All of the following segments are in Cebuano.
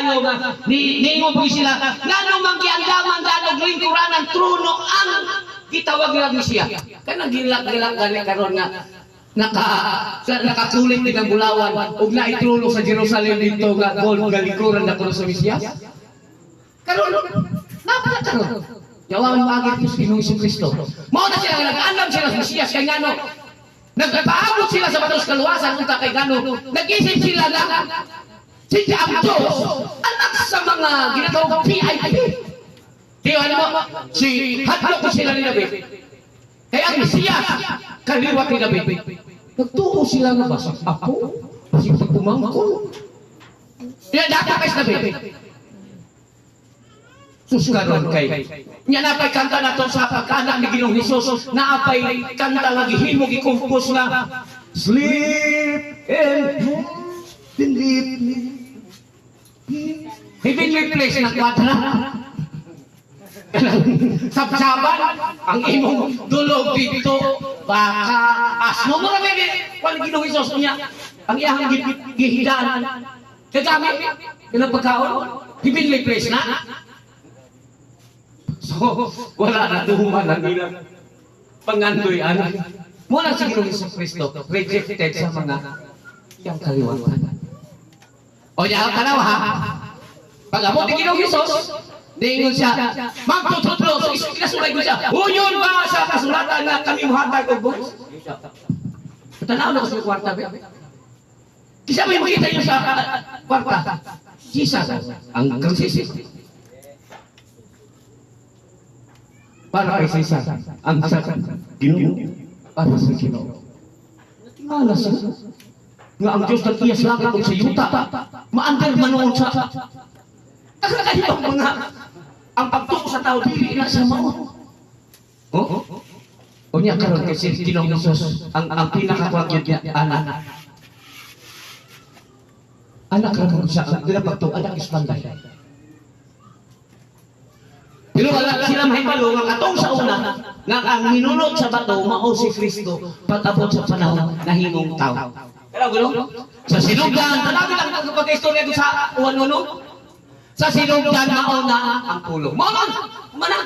kaayo nga ni niingon po sila ngano man giandaman daan og lingkuranan trono ang gitawag nila Mesiya. Kanang gilak-gilak gani karon nga nakakulit din ang bulawan ug naitruno sa Jerusalem dito nga gold nga lingkuran na kuno sa Mesiyas. Karon napala karon. Yawa man maagit sa Ginoong Kristo. Mao na sila nga nag-andam sila sa Mesiyas kay ngano nagpaabot sila sa batos kaluwasan unta kay ngano nag-isip sila na si ang Diyos anak sa mga ginatawag VIP. Di ba mo? Si hadlok ko sila ni David. Kaya ang Mesiyas kaliwat ni David. Nagtuo sila nga basig apo, basig pagkumangkon. Kaya data kay David. Sus karon kay nya napay kanta nato sa pagkaanak ni Ginoong Hesus, naapay kanta nga gihimo, gi-compose nga "Sleep in Heavenly Heavenly Place ng kwadra. Sabsaban ang imong dulog dito baka asno mo ra may wala Ginoong Hesus niya ang iyang gihidan kagamit kanang pagkaon, heavenly place na. So wala na tuman ang ilang pangandoy ani mo na si Ginoong Hesus Kristo rejected sa mga iyang kaliwatan. O nya, tanaw ha, pag abot ni Ginoong Hesus, niingon siya, magtutudlo, so kinasulay ko siya, "Uyon ba sa kasulatan nga kami muhatag og buhos?" Tanaw na ko sa kwarta, be. Kisa may makita niyo sa kwarta. Jesus, ang crucifix. Para kay Caesar, ang sa Ginoo, para sa Ginoo. Natingala siya. Nga ang Diyos nag-iya sa langit ug sa yuta. Maandar man sa Ang mga ang pagtuo sa tao dili na sa mao. Oh? Unya karon kay si Ginoong Hesus ang pinakakuan gyud niya anak. Anak ra kung siya ang ginapagtuo, anak is panday. Pero wala sila mahibalo nga katong sa una nga ang minunot sa bato mao si Kristo pag-abot sa panahon nahimong tao. Pero gulo sa sinugdan, tanaw lang ang pagka-istorya doon sa uwan uno. Sa sinugdan mao na ang pulong. Mao man, mana.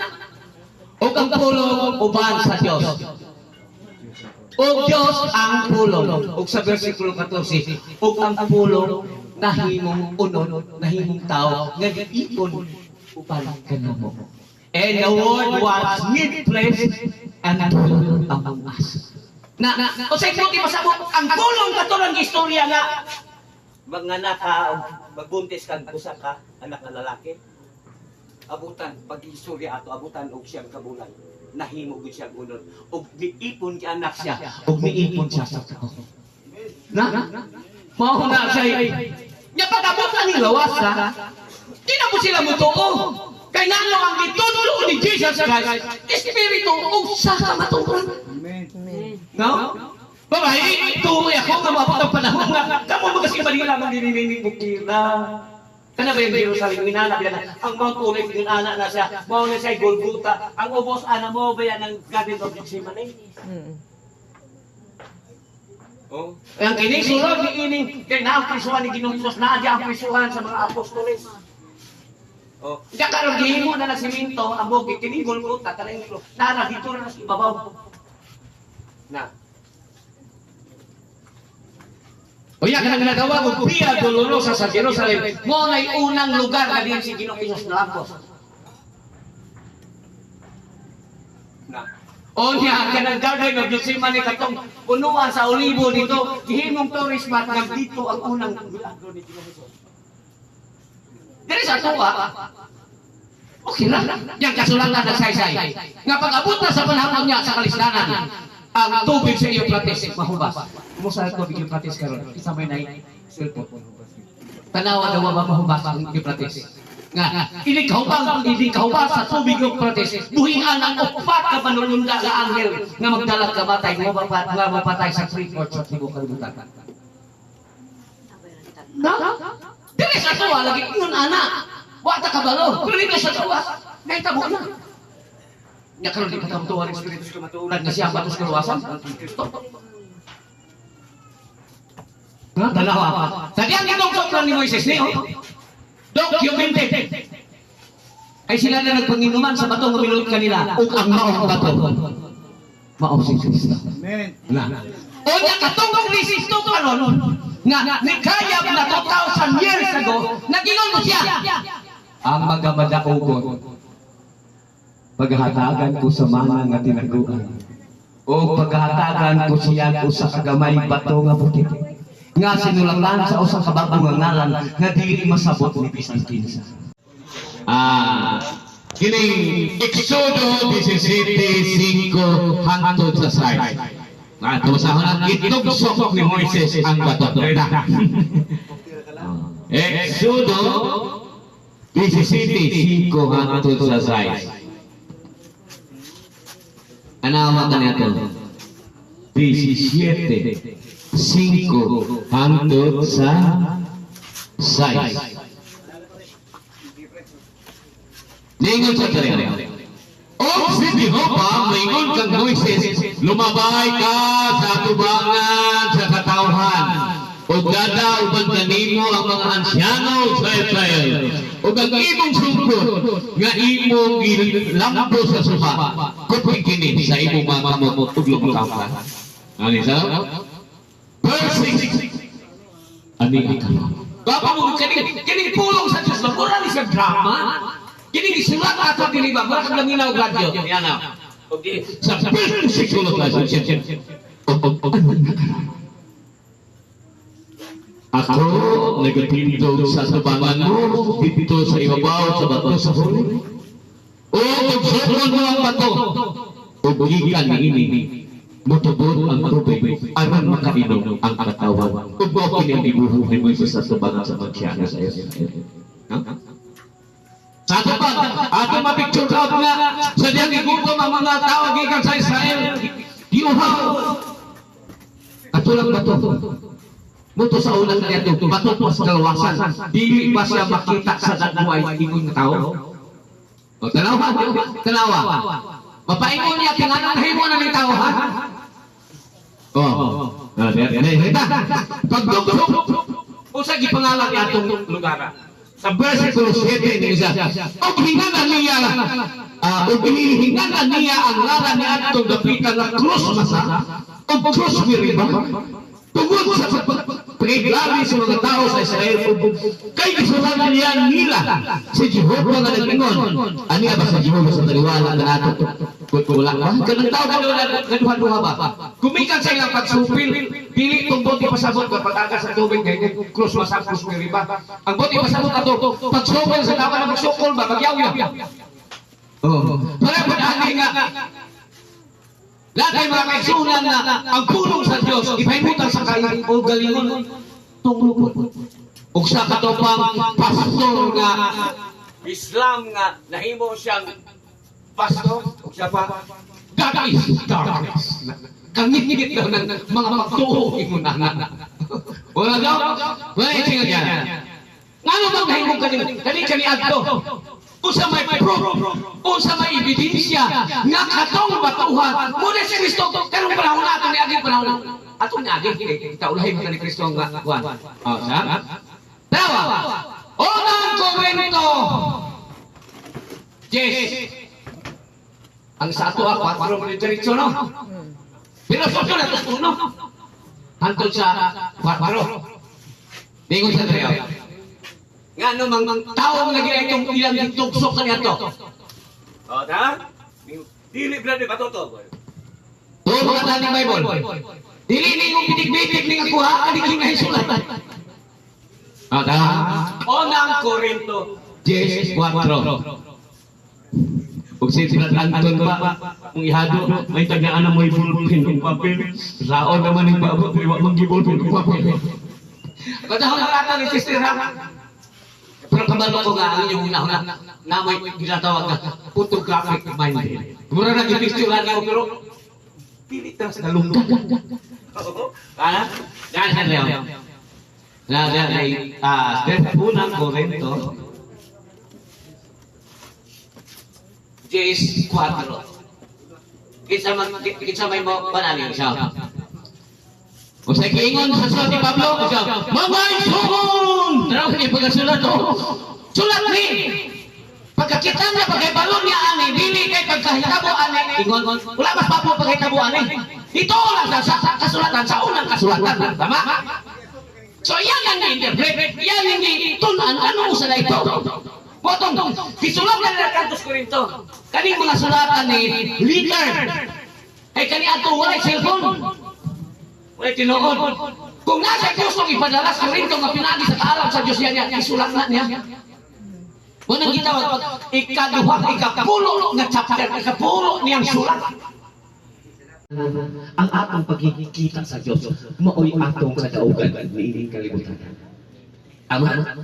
Ug ang pulong uban sa Dios. Ug Dios ang pulong. Ug sa versikulo 14, ug ang pulong nahimong unod, nahimong tao nga giipon uban kanamo. And the Word was made flesh and dwelt among us. Na, unsay buti pasabot ang pulong kato istorya nga manganak ka, magbuntis kag usa ka anak nga lalaki. Abutan pag istorya ato, abutan og siyang kabulan nahimo gud siya unod ug miipon gi anak siya ug miipon siya sa tao. Na mao na siya nya pag-abot ani lawas ha, di na po sila mutuo kay ngano ang gitudlo ni Jesus Christ espiritu ug sa kamatuoran. Amen. No? Babae, tuloy ako nga maabot ang panahon nga kamo magasimba nila man dinini bukira. Kana ba yung Jerusalem minana biya na ang Mount Olive yung ana na siya, mao na siya Golgotha, ang ubos ana mo ba yan ang Garden of Gethsemane. Oh. Ang kini sulod ni ini kay naa ang prisuhan ni Ginoong Hesus, naa di ang prisuhan sa mga apostoles. Oh, di karon gihimo na ng simento ang bukid kini Golgotha kanang naa dito na sa ibabaw. Na. Unya kanang nagawa og Via Dolorosa sa Jerusalem, mo nay unang lugar na diin si Ginoong Hesus nalampos. Na. Unya kanang Garden of Gethsemane katong punuan sa olibo dito, gihimong tourist spot nga dito ang unang milagro ni Ginoong Hesus. Diri sa tuwa, okay ra. Yang kasulatan nagsaysay. Nga pag-abot na sa panahon niya sa kalisdanan, ang tubig sa Euphrates mahubas. Kumusta ang tubig Euphrates karon? Isa may nay cellphone. Tanawa daw ba mahubas ang Euphrates? Nga ini kahubas sa tubig Euphrates, buhian ang upat ka manulunda nga anghel nga magdalag kamatay nga mapatay sa 3/4 sa tibuok kalibutan. Na? Dili sa tuwa lagi ingon ana. Wa ta kabalo. Pero dito sa tuwa, nahitabo na. Nya karon di pa tuwa ng Espiritu sa kamatuoran nga siya ang batos kaluwasan, ang Kristo. Nga tanawa. Sa diyang gitong ni Moises ni oh. Documented. Ay sila na nagpanginuman sa bato nga minulot kanila ug ang maong bato mao si Kristo. Amen. Na. Unya katong Kristo karon nga nikayab na 2,000 years ago, nagingon mo siya. Ang magamadaugon, paghatagan ko sa mana nga tinaguan. O paghatagan ko siya usa ka gamay bato nga bukid nga sinulatan sa usa ka bag-o nga ngalan nga dili masabot ni bisan kinsa. Kining Exodo 17:5 hangtod sa 6. Basahon na, gitugsok ni Moises ang bato. Exodo 17:5 hangtod sa 6. Anawa ka niya. 17:5 hangtod sa 6. Ningon sa kanya. O si Jehova moingon kang Moises, "Lumabay ka sa atubangan sa katawhan. Ug dad-a uban kanimo ang mga ansyano sa Israel. Ug ang imong sungkod nga imong gilambo sa suha, kupoy kini sa imong mga kamot ug lumutaw ka." Ani sa verse 6. Ani ang Bapa mo kani kani pulong sa Diyos ba? Mura ni siya drama. Kini gisulat ato dili ba? Mura kag langinaw radyo. Yan na. Okay. Sa verse 6 sulot na siya. Ako nagatindog sa tubangan mo dito sa ibabaw sa bato sa Horeb. O tugsokon mo ang bato. O gikan niini mutubod ang tubig aron makainom ang katawhan. Ug mao kini ang gibuhat ni Moises sa tubangan sa mga sa Israel. Ha? Sa ato pa, ato ma-picture out nga sa diyang gigutom ang mga tao gikan sa Israel. Giuhaw. Ato lang bato. Muto sa unang niya bato po sa kalawasan. Dili pa siya makita sa dagway ingon nga tao. O tanawa, tanawa. Mapaingon niya kung anong nahimo na ning tao, ha? Oh. Ah, di, di, di. Pagdugtog, usa gipangalan ni atong lugar. Sa versikulo 7 ni isa. Og hinana niya og hinana niya ang ngalan ni atong dapitan nga krus Masa ug krus Meriba tungod sa paglabi sa mga tao sa Israel ug kay gisulat niya nila si Jehova nga nag-ingon ani ba sa Jehova sa taliwala kanato kung wala ba Kanang tao ka gaduha-duha ba? Gumikan sa ilang pagsupil, dili tong bote pasabot ka pag-agas sa tubig kay krus Masa, krus Meriba. Ang bote pasabot ato, pagsupil sa tao na magsukol ba, magyaw. Oh. Para pag ani nga lahat ay mga kaigsunan na ang pulong sa Diyos ipahimutan sa kay o galingon tunglupot. Ug sa katopang pastor nga Islam nga nahimo siyang pastor ug siya pa, God is darkness. Kangit-ngit daw ng mga pagtuo ingon ana. Wala daw? Wala itinga yan. Ngano bang nahimo kani kani kani adto? Usa may proof, usa may ebidensya nga katong batuhan mo si Kristo karong panahon na ato ni aging panahon. Ato ni aging kaulahi mo ni Kristo nga kuan. Oh, sa? Tawa. Unang Korinto. Yes. Ang sa ato ah, 4 mo diretso, no? Pero sa na ito, no? Hantod sa 4. Dingon sa Dreo. Nga no, mang tao nga gina itong ilang gitugsok kaniya to. O, ta? Dili brad ba to? Tulo ka ni Bible. Dili ni mong bitik-bitik ning ako ha, kani king nahisulat. Ah, ta. Unang Korinto. 10:4. Ug si Brad Anton ba, kung ihado, may tagaan na mo'y ballpen ug papel. Raon naman yung paabot, pero wa man gi-ballpen ug papel. Kadahon na ni Sister ha. Pero kabalo ko nga ang inyong una-una na may ginatawag na photographic mind. Mura na gipicture niyo pero pili tas nalunggan. Oo. Ha? Yan, yan, yan. Na, na, na, unang Korinto, 10:4. Kinsa may mo panani siya. O sa kiingon sa sulat ni Pablo, siya, "Mga igsoon!" Tanaw kini pagkasulat to. Sulat ni. Pagkakita niya, pagkahibalo niya ani, dili kay pagkahitabo ani, ingon, wala mas pa po pagkahitabo ani. Ito lang sa kasulatan, sa unang kasulatan. Tama? So yan ang interpret, yan ang tun-an, ano sa ito? Potong, gisulat na nila Kantos Korinto. Kaning mga sulatan ni leader. Ay kani ato walay cellphone. Walay tinuod. Kung nasa gustong ipadala sa Korinto nga pinagi sa kaalam sa Diyos niya, isulat na niya. Unang gitawag, ikaduha, ikapulo nga chapter, ikapulo niyang sulat. Ang atong pagkikita sa Diyos, maoy atong kadaugan niining kalibutan. Ama,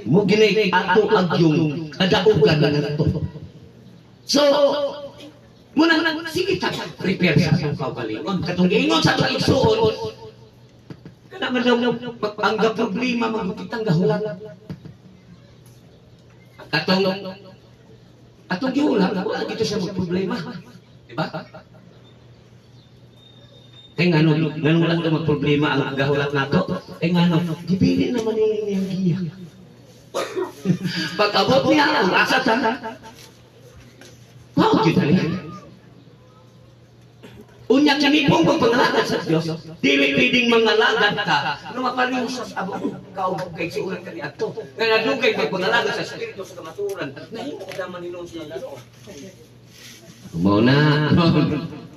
mo gini ato agyong kadaugan na to. So, muna sige ta prepare sa atong kaugalingon. Katong giingon sa atong igsuon, kana man daw ang problema magkitang gahulat. Katong atong gihulat, wala gito siya magproblema. Diba? Kay ngano, ngano wala ka magproblema ang gahulat nato? Kay ngano, gibili naman yung niyang giya. Pag abot niya, ang asa ta. Wow, gyud ani. Unya kini pong pagpangalagad sa Dios, dili pwedeng mangalagad ka no mapareho sa abong kaog kay suunan kani adto. Nga nadugay pagpangalagad sa espiritu sa kamatuoran, nahimo ka man hinuon sa Ginoo. Mao na.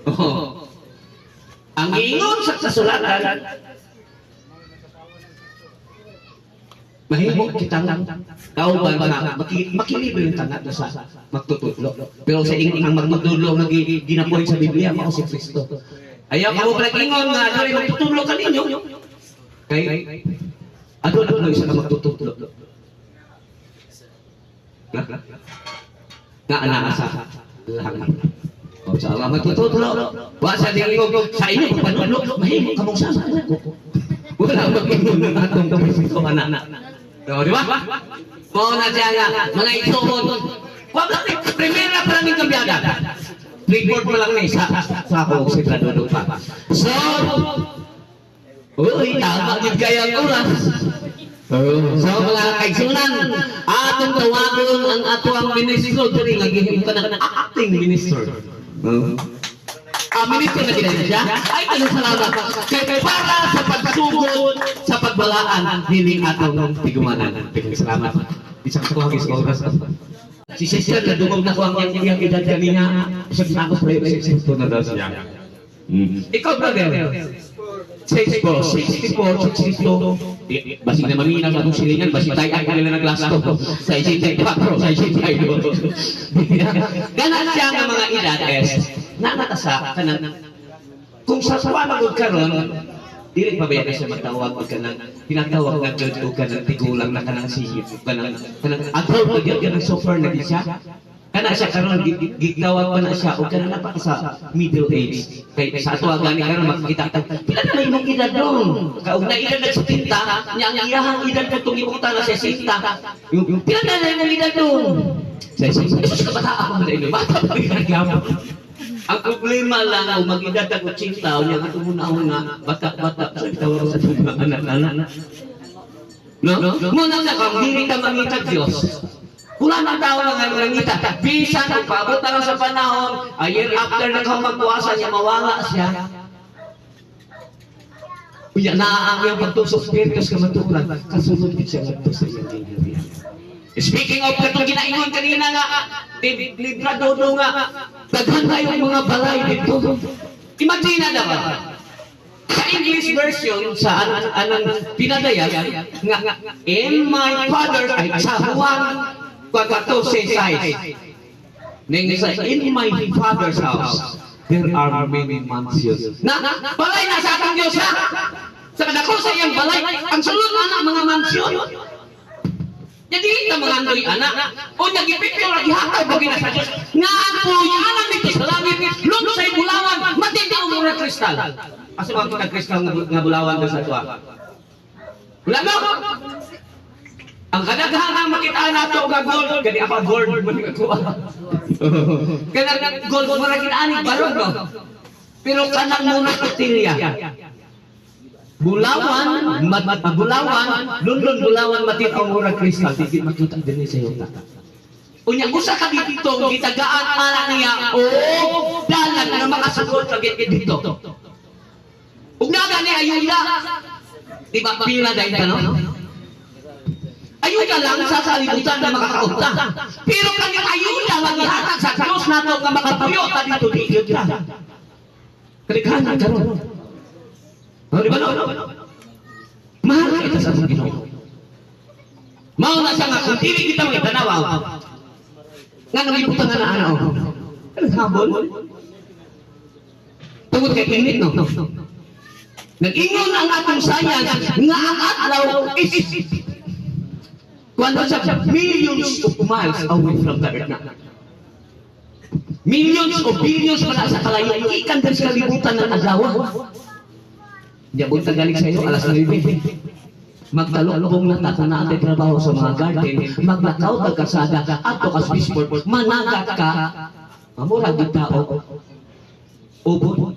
Oh. Ang ingon sa kasulatan, mahimo kitang kauban nga makilibre yung tangat na sa magtutudlo. Pero sa ingon ang magtutudlo nga ginapuhin sa Biblia mao si Kristo. Ayaw ka mo ingon nga adunay magtutudlo kaninyo. Kay aduna mo isa ka magtutudlo. Nga anaa sa langit. O sa Allah magtutudlo. Wa sa dingog sa inyo pagpanudlo, mahimo kamong sama. Wala mag-ingon ng atong Kristo anak. O, di ba? Mao na siya nga, mga igsoon. Wag lang, primera pa lang yung kambyada. Report pa lang ni sa ako si Brado pa. So, uy, tama gid kaya ang oras. So, mga kaigsunan, atong tawagon ang ato ang ministro diri nga gihimo ka ng acting minister. Ministro na gid siya. Ay, tanong salamat. Kay para sa pagsugod sa pagbalaan dili atong tigumanan. Salamat. Isang ko ang oras. Si sister nadungog na ko ang iyang edad kanina. Sa ako sa 64 na daw siya. Ikaw, brother. 64, 64, 62. Basig na maminaw sa atong silingan, basig tayo ay kanila naglasto. Sa 64, sa 62. Ganan siya nga mga edad es, nanatasa ka ng, kung sa kuwan magod karon, dili pa ba yan siya matawag o kanang, tinatawag na jud o kanang tigulang na kanang sihip, o kanang, kanang adult na gyud, kanang suffer na di siya. Kana siya karon gitawag pa na siya o kanang napaka sa middle age. Kay sa ato gani karon makikita ta pila na may imong edad dong. Kaug na edad na 70, nya ang iyahang edad kadtong gibuta na 60. Pila na na imong edad dong? Sa 60. Sus ka bata ako na ino. Bata pa gyud. Ang problema lang ang mag-edad og 80 nya atong una-una bata-bata sa bitawag sa atong mga anak-anak. No? Muna na kung dili ka mangita Dios. Wala nang tao nga nangita. Bisan pabot na lang sa panahon, a year after na ka magbuwasan niya, mawala siya. Unya na ang iyang pagtusok spiritus kamatuoran, kasulod gid siya ngadto sa iyang gingharian. Speaking of katong ginaingon kanina nga, librado nga, daghan kayong mga balay dito. Imagine na ba? Sa English version, sa anang pinadayag, nga, in my father, ay sa Juan 14:6. Ning sa in my father's house, there are many mansions. Na, balay na sa atong Diyos, ha? Sa kadako sa iyang balay, ang sulod na mga mansion. Jadi kita mga anak, o nagipicture, gihataw ba gina sa Diyos? Nga ang puyanan dito sa langit, lunsay bulawan, matindi ang mga kristal. Asa mga kita kristal nga bulawan doon sa tuwa? Wala no? Ang kadaghan ang makita nato nga gold, kani apa gold man nga kuha. Kanang gold mo ra kinaani baron no. Pero kanang muna kutilya. Bulawan, mat, Bulawan, London, Bulawan, matit ang murag kristal, di makita dinhi sa yuta. Unya usa ka dito gitagaan ana niya o dalan nga makasugod ka dito. Ug naga ni ayuda. Di ba pila dahil ka, no? Ayuda lang sa kalibutan na makakaunta. Pero kaning ayuda nga gihatag sa Dios nato nga makapuyo ta dito, di gyud ta. Kalighanan karon. Oh, di ba, no? Mahal kita sa atong Ginoo. Mao na siya nga kung dili kita may tanaw nga nang ibutang nga na ano. Ang habol. Tungod kay init, no. Nag-ingon ang atong science nga ang adlaw is kuan sa millions of miles away from the earth na. Millions of billions pala sa kalayo. Ikan din sa kalibutan ng adlaw. Di buntag galing sa iyo, alas 9. Magtalukbong na ta kung naa tay trabaho sa mga garden, maglakaw tag kalsada, adto ka spaceport, managat ka, mamurag gid tao. Ubod.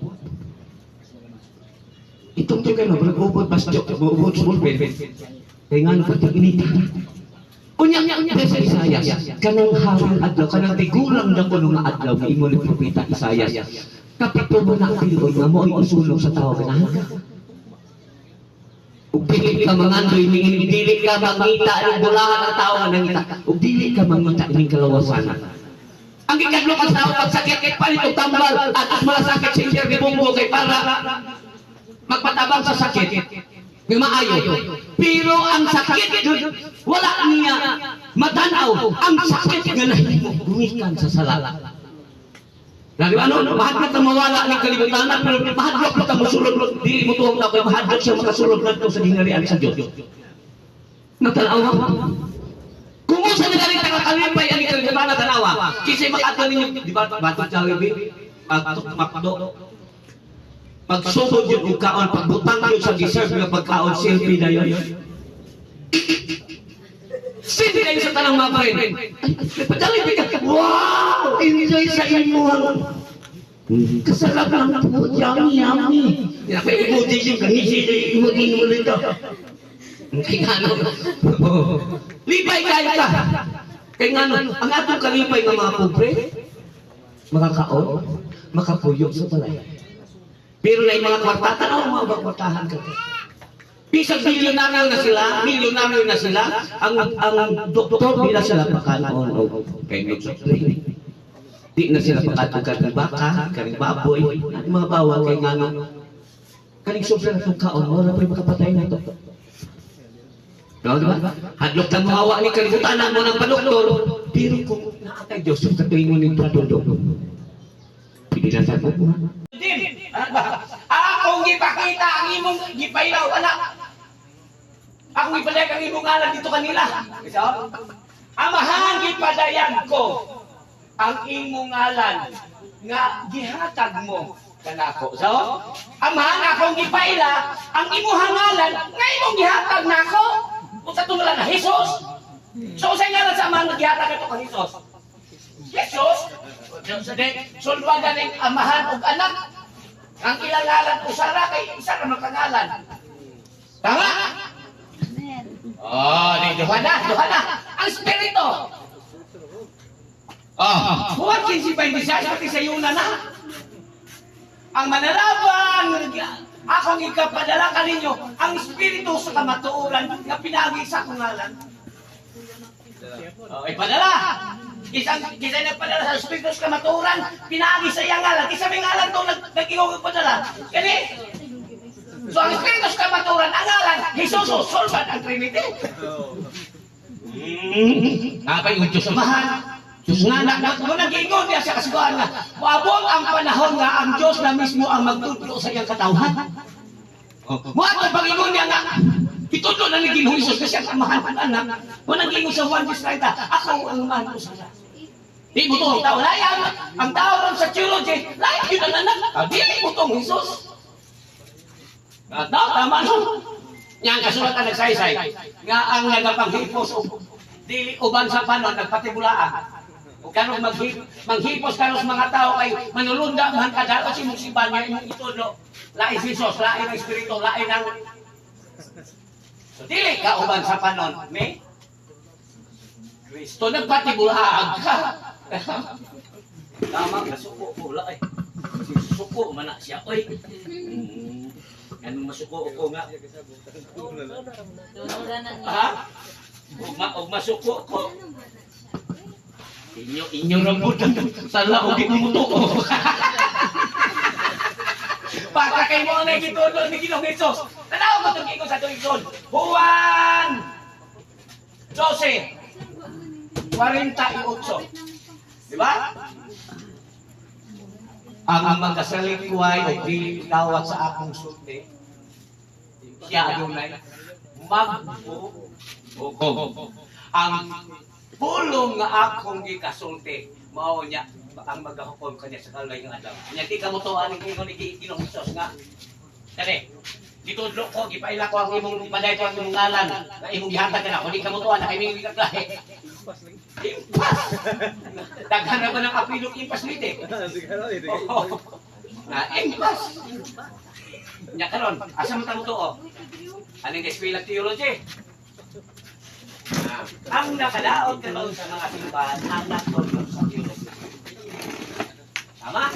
Itong to kayo, murag ubod basta, ubod ballpen. Kay ngano pa inita. Unya, unya sa Isayas, kanang haring adlaw, kanang tigulang na kuno nga adlaw, giingon ni Propeta Isayas. Kapito mo na tiloy nga mo'y usulong sa tao, ganahan ka. Ug dili ka mangandoy, mingin dili ka mangita ning bulahan ang tao nga nangita. Ug dili ka mangita ning kalawasan. Ang gikadlok ang tao pagsakit kay palit og tambal at as malasakit si Sir Bongo kay para magpatabang sa sakit nga maayo. Pero ang sakit wala niya matanaw ang sakit nga nahimo gumikan sa sala. Na di ba, no? Mahadlok na mawala ng kalibutan, pero mahadlok ka mosulod, dili mo tuwang na kay mahadlok siya makasulod ngadto sa gingharian sa Dios. Natanaw mo? Kung unsa na galing taga kalipay ang kalibutan na tanawa, kisay makaadto ninyo, di ba, bato Jollibee, at McDo, pagsugod yun og kaon, pagbutang yun sa deserve nga pagkaon, selfie na yun. Sindi na yun sa tanang mga friend. Ay, Jollibee ka. Wow! Enjoy sa imuhang kasarap ng food, yummy, yummy. Kaya imuti yung kangisi, imuti mo nito. Kaya nga, no? Lipay kayo ka. Kaya nga, no, ang atong kalipay ng mga pobre, makakaon, makapuyo sa balay. Pero na yung mga kwarta, tanaw mga kwartahan ka. Bisag milyonaryo na sila, milyonaryo na sila, ang doktor di na sila pakanon og kay di na sila pakanon kaning baka, kaning baboy, ang mga bawang kay ngano. Kaning sobra na itong kaon, wala pa yung makapatay na ito. No, di ba? Hadlok na muhawa ni kalibutan mo ng padoktor, pero kung naa kay Diyos, yung katuingon ni Tundo, hindi na sa Din. Akong gipakita ang imong gipailaw anak. Akong gipadayag ang imong ngalan dito kanila. Isa? Amahan, gipadayag ko ang imong ngalan nga gihatag mo kanako. So, Amahan, akong gipaila ang imong ngalan nga imong gihatag nako. Unsa tong ngalan na Jesus? So, unsay ngalan sa Amahan nga gihatag ato kang Jesus? Jesus. Sulbagan ning Amahan ug Anak. Ang ilang ngalan usara kay isa ra man ka ngalan. Tama? Oh, di duha na, duha na. Ang Espiritu. Juan 15:26, pati sa yuna na. Ang manalabang, akong ikapadala kaninyo, ang Espiritu sa kamatuoran nga pinagi sa akong ngalan. Oh, ipadala. Isang kisay nagpadala sa Espiritu sa kamatuoran, pinagi sa iyang ngalan. Kisa may ngalan to nag-ingon padala. Kani. So ang Espiritu sa kamatuoran, ang ngalan, Jesus, sulbad ang Trinity. Napay yung Diyos Amahan, Diyos nga na, mo nag-ingon niya sa kasuguan nga, moabot ang panahon nga ang Diyos na mismo ang magtudlo sa iyang katawhan. Mo ato pag-ingon niya nga, itudlo na ni Ginoong Hesus kasi ang Amahan ug Anak. Mo nag-ingon sa Juan 10:30, ako ang Amahan ko sa. Di mo to, tao layan. Ang tao ron sa theology, layan yun ang anak. Ah, dili mo tong Jesus. Ah, tao, tama no? Nga ang kasulatan nagsaysay, nga ang nagapanghipos og dili uban sa panon, nagpatibulaan. Ug karon manghipos karon sa mga tao kay manulunda man ka daot sa imong simbahan nga imong itudlo. Lain si Jesus, lain ang Espiritu, lain ang. So dili ka uban sa panon ni Kristo, nagpatibulaag ka. Tama, nasuko ko wala ay. Suko man na siya oy. Anong masuko ko nga? Ha? Ug masuko ko. Inyo inyo ra pud sala og gimutuo. Para kay mo na gitudlo ni Ginoong Hesus. Tanaw ko itong ingon sa atong igsoon. Juan 12:48. Di ba? Ang magasalikway o dili dawat sa akong sulti, siya adunay maghukom. Ang pulong nga akong gikasulti, mao niya ang magahukom kanya sa kalay nga adlaw. Nya di ka mo tuan ang ingon ni Ginoong Hesus nga kani gitudlo ko, gipaila ko ang imong ipaday ko ang imong ngalan, na imong gihatag kana, kung di ka mo tuan, kay mingon ka klahe. Impas! Daghan na ba ng apilong impas nito? Oo. Na impas! Nya karon, asa man ta mo tuo? Aning eskwela theology? Ah, ang nakadaot karon sa mga simbahan ang natudlo sa theology. Tama?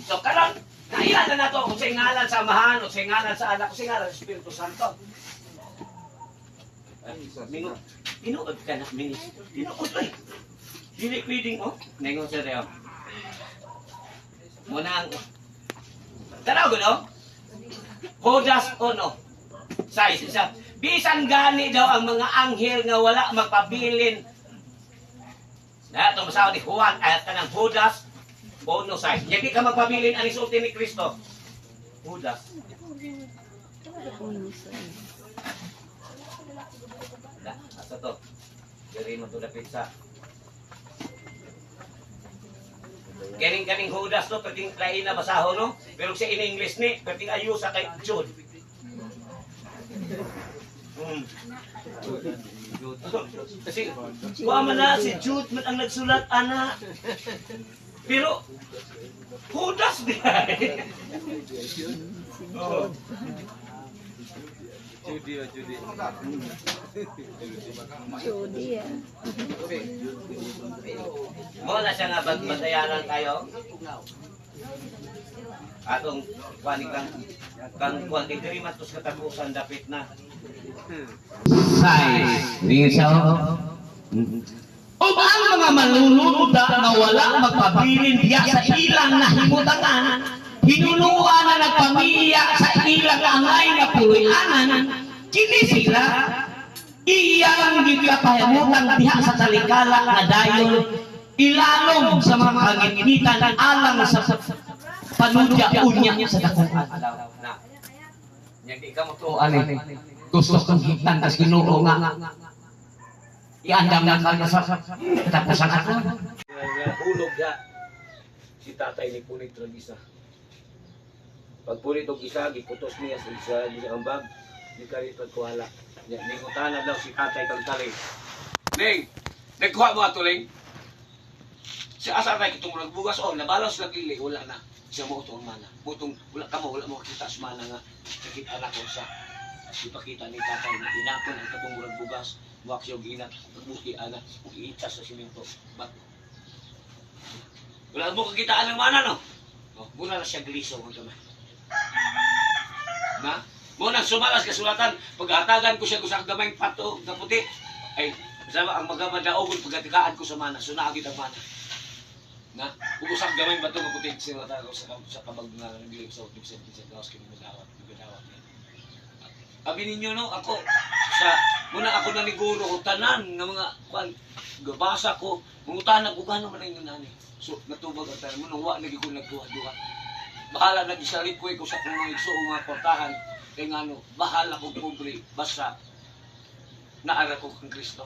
So karon, naila na nato kung sa ngalan sa Amahan, o sa ngalan sa Anak, o sa ngalan sa Espiritu Santo. Minut, tinuod ka na, minis. Tinuod ay. Dili pwedeng, oh. Nengon sa reo. Muna ang, tanaw ko, no? Judas ono. Size, isa. Bisan gani daw ang mga anghel nga wala magpabilin. Na, ito masawa ni Juan, ay kanang Judas, ono size. Hindi ka magpabilin ang isulti ni Kristo. Judas. Na, asa to? Diri mo to dapit sa Kaning kaning Judas to, pwedeng lain na basahon, no? Pero sa in English ni, pwedeng ayusa kay Jude. Kasi, kuha man na, si Jude man ang nagsulat, ana. Pero, Judas di ay. Oh. Judy, oh, Judy. Judy ah. Mo na siya nga batayanan tayo. Atong kuan kang kang kuan kay diri man to sa katapusan dapit na. Size. Tingin siya, oh. Ug ang mga maluluda nga wala magpabilin diya sa ilang nahimutangan, hinuluan na nagpamiya sa ilang angay nga puloy-anan, kini sila iyang gikapahimutan diha sa talikala nga dayon ilalom sa mga kangitngitan alang sa panudya unya sa dakong adlaw. Na. Nya di ka mo O ani, gusto kong hitan tas Ginoo nga iandam na ka sa katapusan adlaw. Nga hulog ga si tatay ni punit rag isa. Pag punit og isa giputos niya sa isa isa kang bag, di ka rin pagkuhala. Nya ningutana daw si tatay kang tali. Ning, nagkuha mo ato ling. Si asa tay kitong murag bugas oh nabalos lagi lili wala na. Siya mo ang mana. Mutong wala ka mo wala mo kita sa mana nga nakita na ko sa ipakita ni tatay na inapon ang katong murag bugas muak siya og ginat buti ana ug iitas sa simento bato. Wala mo kakitaan ng mana, no? Oh, muna na siya gliso ang kamay. Na? Muna sumalas kasulatan, paghatagan ko siya ko sa gamay pato nga puti. Ay, sama ang magamadaogon pagkatikaan ko sa mana, so naagid ang mana. Na? Ug usa ka gamay bato nga puti sinulatan ko sa kabag nga nagbilog sa utig sa sa gawas kini madawat, magadawat. Abi ninyo no, ako sa muna ako naniguro ko tanan nga mga kuan gabasa ko, mangutana ko gano man ang nani. So natubag ang tanan mo wa lagi ko nagduha-duha. Bahala na gisalikoy ko sa akong mga igsoong mga kwartahan kay ngano bahala ko pobre basta naara ko kang Kristo.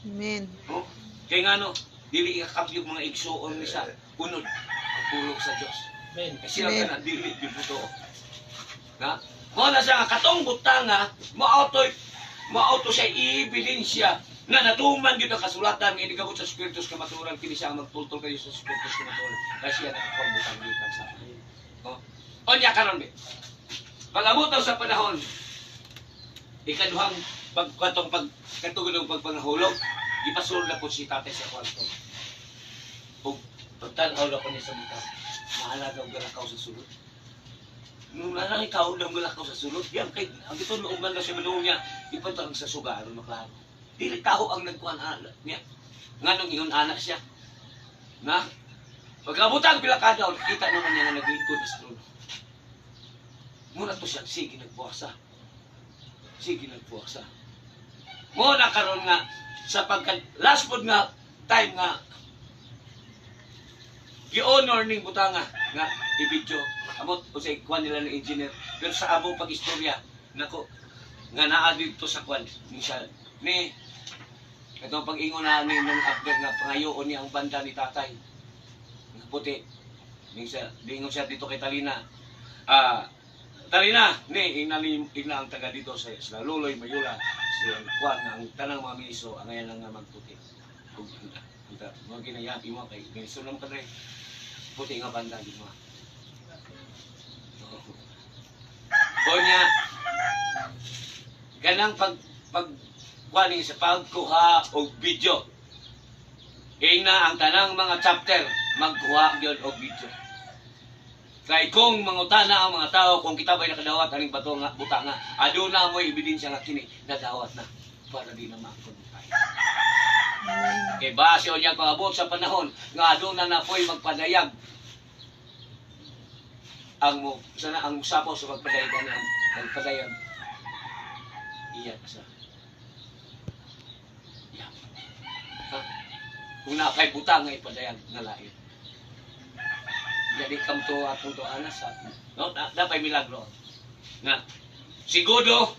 Amen. Oh, kay ngano dili ikakabyo mga igsoon ni sa unod ang pulong sa Dios. Amen. Kasi sila Amen. tanan dili gyud mo tuo. Na? Mo na siya nga katong butanga, maautoy maauto siya ebidensya Nga natuman gyud ang kasulatan nga inigabot sa Espiritu sa kamatuoran, kini siya ang magtultol kayo sa Espiritu sa kamatuoran. Kasi siya nakakuha butang gikan sa. Oh. Onya karon be. Pag-abot daw sa panahon, ikaduhang pag katong pag katugod og pagpangahulog, gipasulod na po si tatay sa kwarto. Ug pagtan-aw na po niya sa butang, mahala daw galakaw sa sulod. Nung nanay tao daw galakaw sa sulod, yan kay ang ito man na siya manuong niya, ipunta ang sa suga aron maklaro. Dili tao ang nagkuhan ana niya. Nganong ingon anak siya. Na? Pagkabutang pila ka daw, kita naman niya nga naglingkod sa trono. Muna to siya, sige nagbuwasa. Sige nagbuwasa. Muna karon nga sa pagka last pod nga time nga gi-honor ning butanga nga i-video amot o sa kuan nila ng engineer, pero sa among pag-istorya nako nga naa dito sa kuan ni siya ni katong pag-ingon na ni nung after nga pangayoon niya ang banda ni tatay nga puti ning siya. Dingon siya dito kay Talina, Talina ni ingna, ni ingna ang taga dito sa Luloy Mayula sa kuan nga ang tanang mga ministro ang ngayon lang nga magputi ug ang mga ginayapi mo kay ministro naman kadre puti nga banda di mo. Konya ganang pag pag kuan sa pagkuha og video, ingna ang tanang mga chapter magkuha gyud og video, kay kung mangutana ang mga tao kung kita ba'y nakadawat aning bato nga butanga, aduna mo'y ebidensya nga kini nadawat na para di na maangkon tayo. Kay base niya pangabot sa panahon nga aduna na po'y magpadayag ang mo sana ang sapaw sa pagpadayag ani ang magpadayag iya sa iya ha? Kung nakay butang nga ipadayag nga lain, jadi kam to atong to ana sa no na, napay milagro nga siguro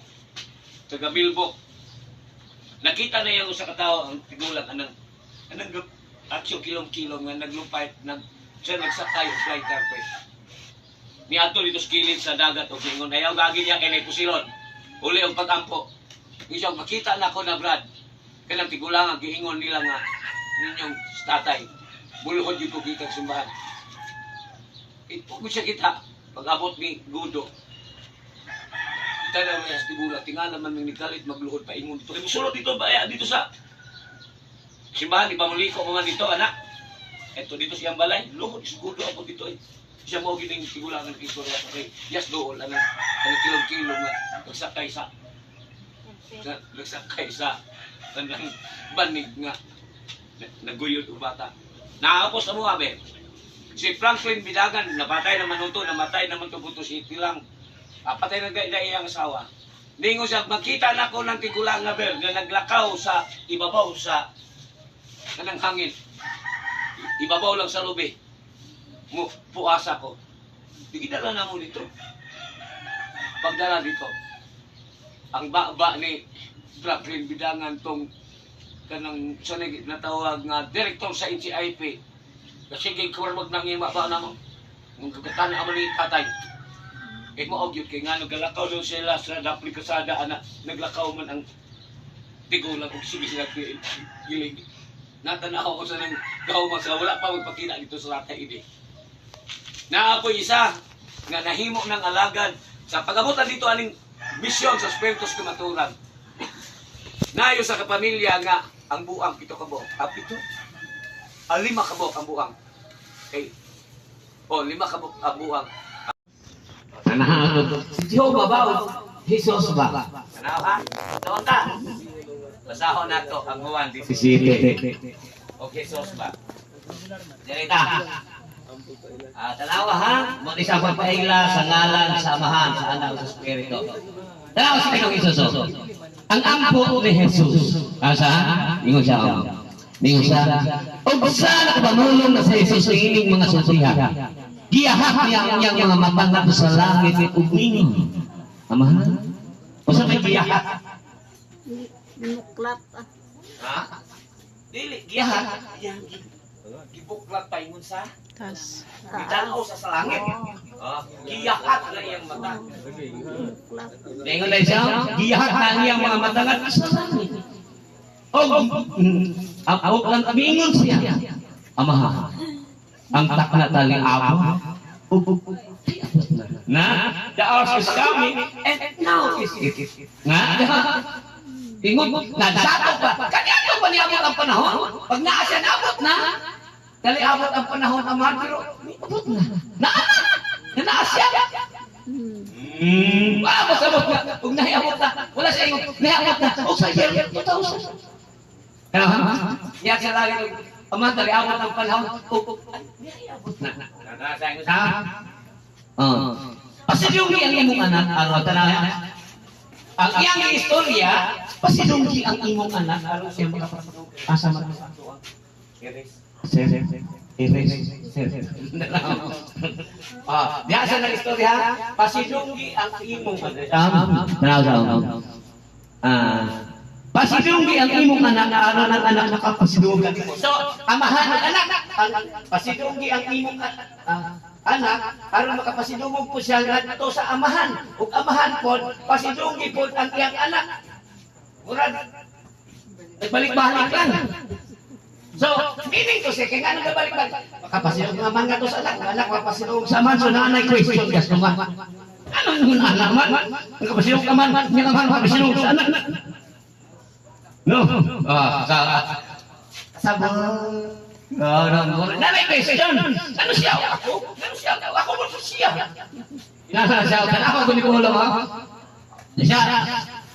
taga Bilbo nakita na yung usa ka tawo ang tigulang anang anang aksyo kilom-kilom nga naglumpay nag siya nagsakay og flying carpet niadto dito sa kilid sa dagat og ingon, "Ayaw gagi niya kay nay pusilon uli og pagampo." Siya makita na ako na Brad kanang tigulang ang giingon nila nga ninyong tatay bulhod gyud ko gikan simbahan. Ito ko siya kita pag-abot ni Gudo. Tanaw niya sa tigulang, tingala man ning nikalit magluhod pa ingon dito. Kay musulod dito ba dito sa simbahan, di pa muliko man dito anak. Eto dito siyang balay, luhod si Gudo ako dito eh. Siya mo gining tigulangan kay istorya sa kay Yes dool anang anang kilom-kilom nga nagsakay sa kanang banig nga naguyod og bata. Naapos na mo abe. Si Franklin Bidagan, napatay naman ito, namatay naman ito buto si Tilang. Patay na gay iyang asawa. Ningo siya, makita na ko ng tigulang nga bel, nga naglakaw sa ibabaw sa kanang hangin. Ibabaw lang sa lubi. Mo, puasa ko. Di gidala na mo dito. Pagdala dito, ang baba ni Franklin Bidangan tong kanang sa natawag nga direktor sa NCIP. Kasi kay kuwar nangima ba na mo? Nung kagatan amo ni tatay. Eh mo og kay nga nagalakaw daw sila sa Dapli Kasada ana, naglakaw man ang tigulang og sige sila giling. Natanaw ko sa nang gaw sa wala pa magpakita dito sa tatay ini. Naa isa nga nahimo ng alagad sa pagabutan dito aning misyon sa Espiritu sa Kamatuoran. Nayo sa kapamilya nga ang buang 7 ka buok. Ah, 7? Ah, 5 ka buok ang buang. Okay. Oh, 5 ka buok ang buang. Tanaw. Si Jehovah ba o Jesus ba? Tanaw ha? Doon ta. Basahon nato ang Juan Si Site. O Jesus ba? Dirita. Ah, tanawa ha. Mo ni sa pagpaila sa ngalan sa Amahan, sa Anak ug sa Espiritu. Tanawa sa Ginoong Jesus. Oh. Ang ampo ni Jesus. Asa? Ingon siya. Oh. Ningon siya. Ug sa nakapamulong na sa Jesus ining mga sultiha, giyahak niya ang iyang mga mata ngadto sa langit ug ningon. Amahan? Usa may giyahak? Binuklat ah. Ha? Dili giyahak. Iyang gibuklat pa ingon sa Tas. gitanaw sa langit. Oh, giyahak na iyang mata. Binuklat. Ningon na siya, giyahak na ang iyang mga mata ngadto sa langit. Og ang miingon siya, "Amaha, ang takna tali abot ug na." The hour is coming and now is it. Nga ingon nagsato pa kaniadto pa niabot ang panahon. Pag naa siya, naabot na. Dali abot ang panahon, Amahan, pero Abot na naa na naa siya. Wala mo sabot na. Ug nahiabot na. Wala siya ingon, nahiabot na. Og sa year 2000. Kaya ha? Niya sa langit, ug Amahan, dali abot ang panahon. Ug nahiabot na. Ha? Oh. Pasidunggi ang imong anak aron tanan. Ang iyang istorya, Pasidunggi ang imong anak aron siya makapasidunggi. Asa man? Sir, Iris, sir. Ah, diha sa nang istorya, pasidunggi ang imong anak. Tanaw sa. Ah, pasidunggi ang imong anak aron ang anak nakapasidunggan. So, amahan ang anak, ang pasidunggi ang imong anak aron makapasidungog po siya ngadto sa amahan. Ug amahan pod pasidunggi pod ang iyang anak. Murag nagbalik-balik lang. So, meaning to say, kaya nga nagbalik-balik, makapasidungog nga man ngadto sa anak, ang anak makapasidungog Sa man, so naanay question gas man. Anong nun anak man? Nakapasidungog ka man, nga man makapasidungog sa anak. No. Ah, sa Sabon. No, no, no. Nanay question. Ano siya? Ako? Ano siya? Ako mo siya. Nasa siya, tanawa ko ni Kulo ha. Siya,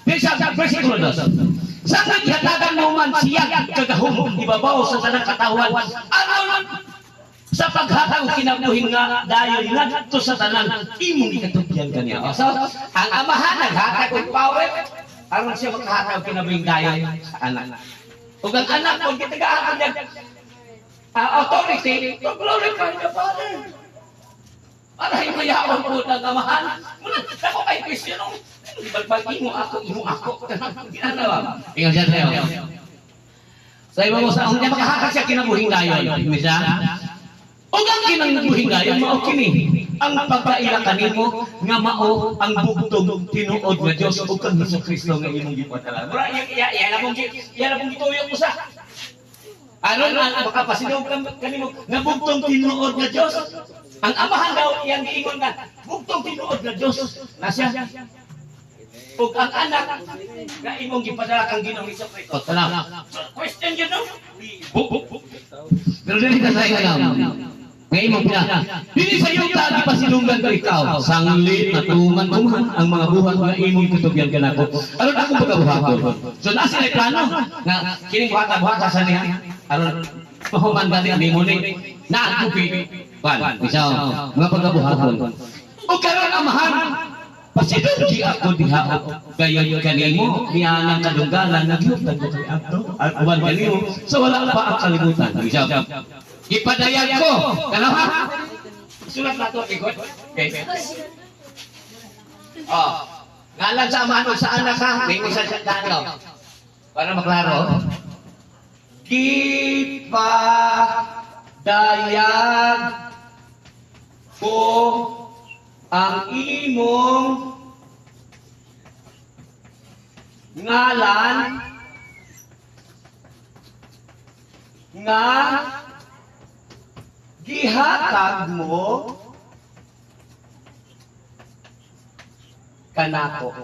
bisa sa versikulo 2. Sa naghatagan mo man siya kagahom ibabaw sa tanang katawan. Aron sa paghatag og kinabuhi nga dayon ngadto sa tanan imong ikatugyan kaniya. So, ang amahan naghatag og power aron siya makahatag og kinabuhing dayon sa anak. Ug ang anak kung gitagaan niya authority to glorify the Father. Para himayaon po ng amahan. Muna, ako kay question, oh. Bagbag imo ako, imo ako. Ginanawa. Ingat siya tayo. Sa iba mo sa Unya makahatag siya kinabuhing dayon. Misa? Ug ang kinabuhing dayon mao kini ang pagkaila kanimo nga mao ang bugtong tinuod nga Dios ug kang Hesus Kristo nga imong gipadala. Mura iya iya iya na mong iya na mong gituyok mo sa. Aron ang makapasidong kanimo Nga bugtong tinuod nga Dios. Ang amahan daw iyang giingon nga bugtong tinuod nga Dios na siya. Ug ang anak nga imong gipadala kang Ginoong Hesus Kristo. O, tanaw. So, question yun, no? Pero dili ka sa ingaw. Nga imong pina. Dili sa yuta gipasilunggan ko ikaw. Sanglit natuman ko man ang mga buhat nga imong katugyan kanako. Aron akong pagkabuhaton. So naa sila plano nga kining buhata-buhata sa niya. Aron mahuman gani nimo ni na kupi. Pan, isaw mga pagkabuhaton. O karon amahan, pasidunggi ako diha og gayon kanimo niya ang kadunggalan nagyutag ko kay adto at uban kanimo sa wala pa ang kalibutan. Isaw. Gipadayag ko. Kanaw ha? Sulat na to, ikot. Okay. Oh. Ngalan sa amahan ug sa anak ha. May sa dano. Para maklaro. Gipadayag ko ang imong ngalan nga gihatag mo kanako.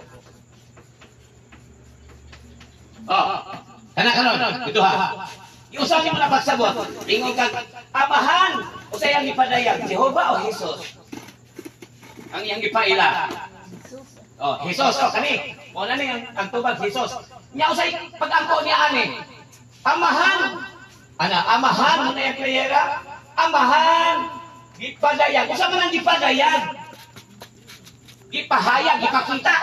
Oh, kana karon, ito ha. Iusa mo na pagsabot. Ingon kag amahan, usay ang gipadayag, Jehova o Jesus? Ang iyang gipaila. Oh, Jesus, oh kani. Mo na ni ang tubag Jesus. Nya usay pag-angko niya ani. Amahan. Ana, amahan mo na yung prayera. Amahan, gipadayag. Usa man ang gipadayag? Gipahayag, gipakita.